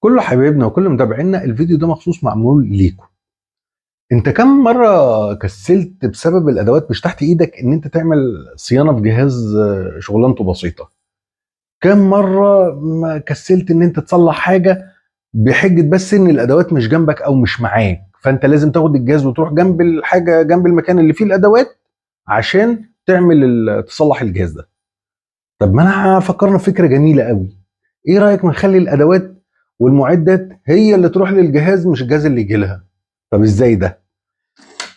كل حبايبنا وكل متابعينا، الفيديو ده مخصوص معمول ليكم. انت كم مرة كسلت بسبب الادوات مش تحت ايدك ان انت تعمل صيانة في جهاز شغلانته بسيطة؟ كم مرة ما كسلت ان انت تصلح حاجة بحجة بس ان الادوات مش جنبك او مش معاك، فانت لازم تاخد الجهاز وتروح جنب الحاجة، جنب المكان اللي فيه الادوات عشان تعمل تصلح الجهاز ده. طب ما انا فكرنا في فكرة جميلة قوي، ايه رأيك ما نخلي الادوات والمعدات هي اللي تروح للجهاز مش الجهاز اللي يجي لها؟ طب ازاي ده؟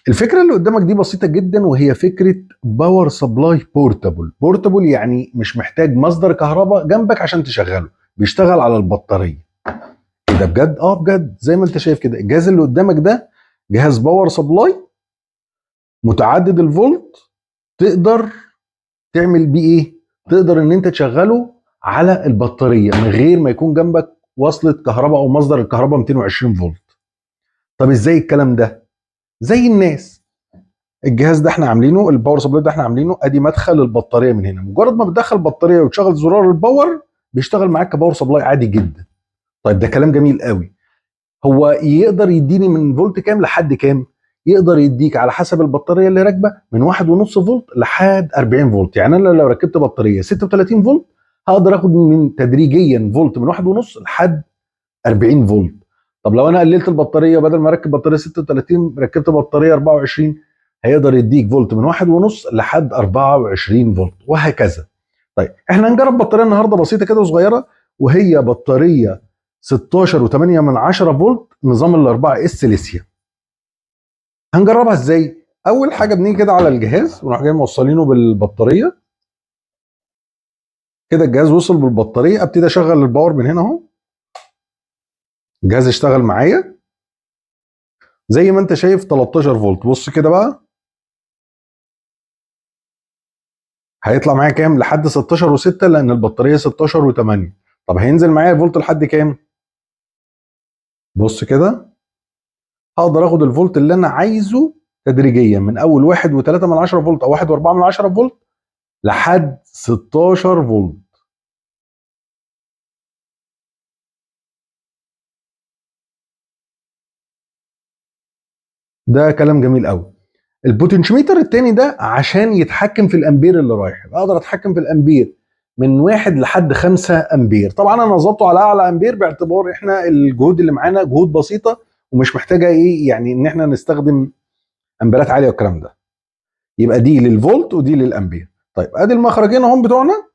الفكرة اللي قدامك دي بسيطة جدا، وهي فكرة power supply portable. portable يعني مش محتاج مصدر كهرباء جنبك عشان تشغله، بيشتغل على البطارية. ايه ده بجد؟ اه بجد، زي ما انت شايف كده الجهاز اللي قدامك ده جهاز power supply متعدد الفولت، تقدر تعمل بيه ايه؟ تقدر ان انت تشغله على البطارية من غير ما يكون جنبك وصلة كهرباء او مصدر الكهرباء 220 فولت. طب ازاي الكلام ده؟ زي الناس، الجهاز ده احنا عاملينه، ال power supply ده احنا عاملينه، ادي مدخل البطارية من هنا، مجرد ما بتدخل البطارية وتشغل زرار ال power بيشتغل معاك ك power supply عادي جدا. طيب ده كلام جميل قوي. هو يقدر يديني من فولت كام لحد كام؟ يقدر يديك على حسب البطارية اللي راكبه من 1.5 فولت لحد 40 فولت. يعني انا لو ركبت بطارية 36 فولت هقدر اخد من تدريجيا فولت من 1.5 لحد 40 فولت. طب لو انا قللت البطارية، بدل ما اركب بطارية 36 ركبت بطارية 24، هيقدر يديك فولت من 1.5 لحد 24 فولت وهكذا. طيب احنا هنجرب بطارية النهارده بسيطة كده وصغيره، وهي بطارية 16.8 فولت نظام ال 4S ليثيوم. هنجربها ازاي؟ اول حاجة بنيجي كده على الجهاز ونروح جاي موصلينه بالبطاريه كده. الجهاز وصل بالبطاريه، ابتدي اشغل ال power من هنا اهو. الجهاز اشتغل معايا زي ما انت شايف 13 فولت. بص كده بقى هيطلع معايا كام؟ لحد 16.6 لان البطارية 16.8. طب هينزل معايا الفولت لحد كام؟ بص كده هقدر اخد الفولت اللي انا عايزه تدريجيا من اول 1.3 فولت او 1.4 فولت لحد 16 فولت. ده كلام جميل قوي. ال potentiometer التاني ده عشان يتحكم في الامبير اللي رايح، اقدر اتحكم في الامبير من 1 لحد 5 امبير. طبعا انا ظبطه على اعلى امبير باعتبار احنا الجهود اللي معانا جهود بسيطة ومش محتاجه ايه يعني ان احنا نستخدم امبيرات عالية والكلام ده. يبقى دي للفولت ودي للامبير. طيب ادي المخرجين اهم بتوعنا.